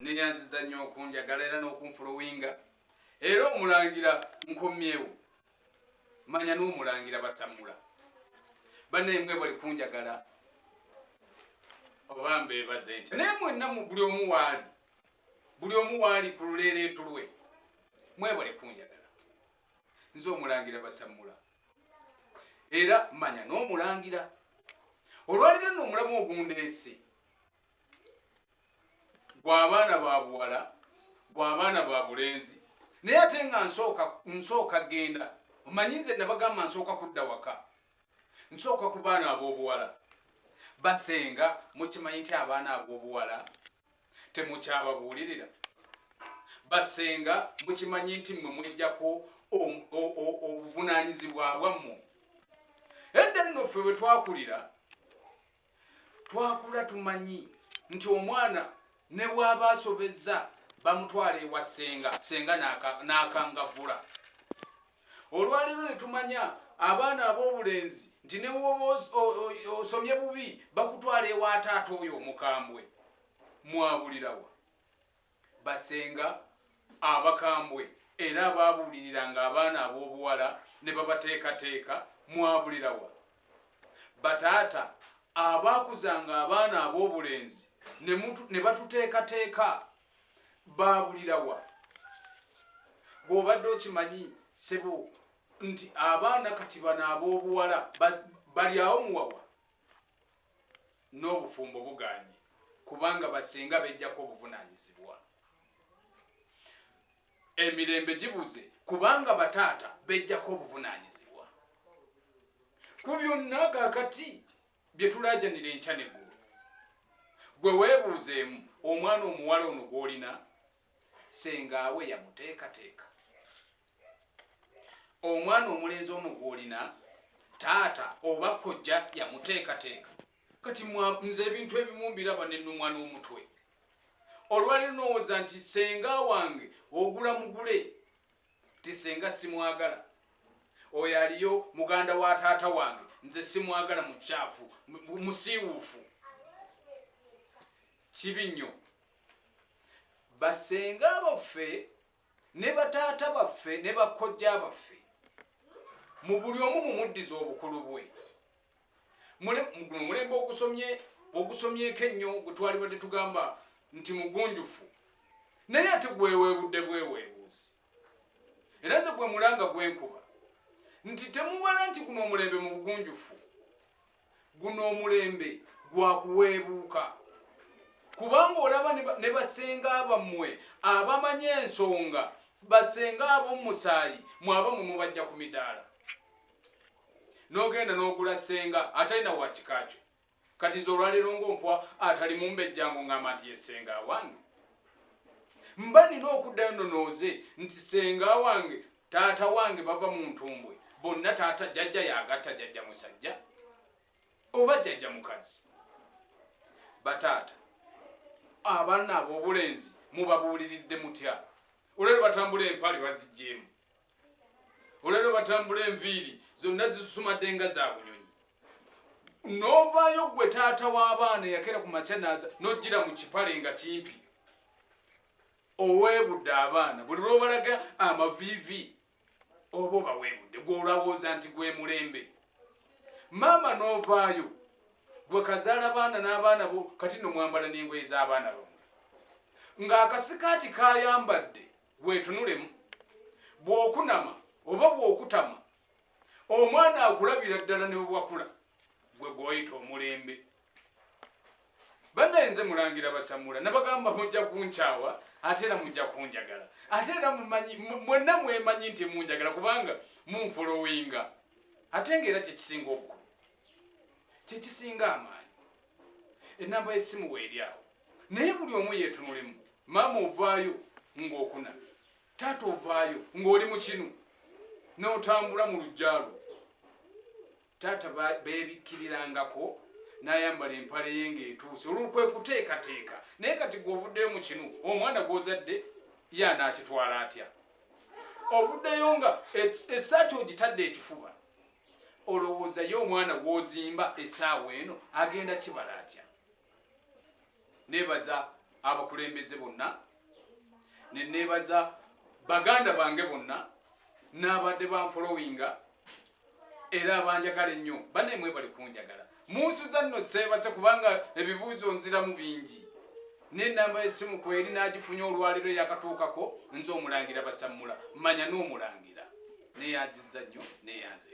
Neyanziza nnyo okunjagala era n'okunfolowinga era omulangira nkomyewo manya n'omulangira basamula banaye mwe bali kunjagala oba mbeebaze nti naye mwenna buli omu waali buli omu waali ku luleereetu lwe mwebale kunjagala nze omulangira basamula era manya n'omulangira olwaliro nno omulamu ogundeese gwa baana ba buwala, gwa baana ba bulenzi. Naye ate nga nsooka genda, omanyi nze nabagamba nsooka kudda waka, nsooka ku baana ab'obuwala. Basenga mukimanyi nti abaana ab'obuwala temukyababuulirira? Basenga mukimanyi nti mmwe mwejjako obuvunaanyizibwa bwammwe? Edda nno ffe bwe twakulira, twakula tumanyi nti omwana ne bw'aba asobezza bamutwala ewa ssenga, ssenga n'akangavvula. Olwaleero ne tumanya abaana ab'obulenzi nti ne bw'oba osomye bubi bakutwala ewa taata oyo omukambwe. Mwabulirawa? Basenga abakambwe era abaabuuliriranga abaana ab'obuwala ne babateekateeka mwabulirawa? Bataata abaakuzanga abaana ab'obulenzi ne batuteekateeka baabulirawa? Gw'obadde okimanyi ssebo nti abaana kati bano ab'obuwala bali awo muwawa n'obufumbo bugaanye kubanga basenga bejjako obuvunaanyizibwa. Emirembe gibuze kubanga bataata bejjako obuvunaanyizibwa. Ku byonna kaakati bye tulaajanira enkya n'eggulo, gwe weebuuzeemu omwana omuwala ono gw'olina sengaawe yamuteekateeka? Omwana omulenzi ono gw'olina taata oba kojja yamuteekateeka? Kati nze ebintu ebimu mbiraba nenumwa n'omutwe. Olwaliro nowooza nti senga wange ogula mugule, ti senga simwagala, oyo aliyo muganda wa taata wange nze simwagala, mukyafu, musiiwuufu. Kibi nnyo. Basenga baffe ne bataata baffe ne bakojja baffe, mu buli omu mumuddiza obukulu bwe. Guno omulembe ogusomyeko ennyo gwe twalibadde tugamba nti mugunjufu, naye ate gweweebudde bweweebuuzi. Era nze gwe mulanga gwenkuba nti temuwala nti guno omulembe mu bugunjufu, guno omulembe gwakuweebuuka, kubanga olaba ne basenga bammwe abamanyi ensonga, basenga ab'omumusaayi mwaba mwe mubajja ku midaala, n'ogenda n'ogula senga atalina wa kika kyo. Kati nze olwaleero ng'ompwa atali mumbejjango ngamba nti ye senga wange, mba nina okuddayo nonooze nti senga wange taata wange bava mu ntumbwe bonna, taata jjajja yagatta jjajja musajja oba jjajja mukazi. Bataata abaana ab'obulenzi mubabuuliridde mutya? Olwaleero batambula empale baziggyemu, olwaleero batambula enviiri zonna zisusumadde nga za bunyonyi, n'ovaayo ggwe taata w'abaana yakera ku makya naaza n'ojjira mu kipale nga kimpi, oweebudde abaana. Buli lw'obalaga amaviivi oba obaweebudde, gwe olowooza nti gwe mulembe. Maama n'ovaayo gwe kazaala baana n'abaana bo, kati nno mwambala n'engoye z'abaana bammwe ng'akasikaati kayambadde weetunulemu, bw'okunama oba bw'okutama omwana akulabira ddala ne bwewakula gwe gwoyita omulembe. Bannaye nze mulangira basamula, nabagamba mujja kunkyawa ate era mujja kunjagala, ate era mumanyi mwenna mwemanyi nti munjagala kubanga munfolowinga, ate nga era kyekisinga obukulu, kyekisinga amaanyi. Enamba y'essimu weeri awo, naye buli omu yeetunulemu. Maama ovaayo ng'okuna, taata ovaayo ng'oli mu kinu n'otambula mu luggya lwo. Taata beebikkirirangako n'ayambala empale ye ng'etuuse, olwo kwe kuteekateeka. Naye kati gwe ovuddeyo mu kinu, omwana gw'ozadde ye anaakitwala atya? Ovuddeyo nga essaati ogitadde ekifuba, olowooza ye omwana gw'ozimba essaawa eno agenda kibala atya? Neebaza. Abakulembeze bonna, ne neebaza baganda bange bonna n'abadde banfolowinga era abanjagala ennyo. Banne, mwebale kunjagala. Munsuza nno seebase, kubanga ebibuuzo nziramu bingi, n'ennamba y'essimu kweri n'agifunye olwaleero yakatuukako. Nze Omulangira Basammula, manya n'Omulangira, neyanzizza nnyo, neyanzeege.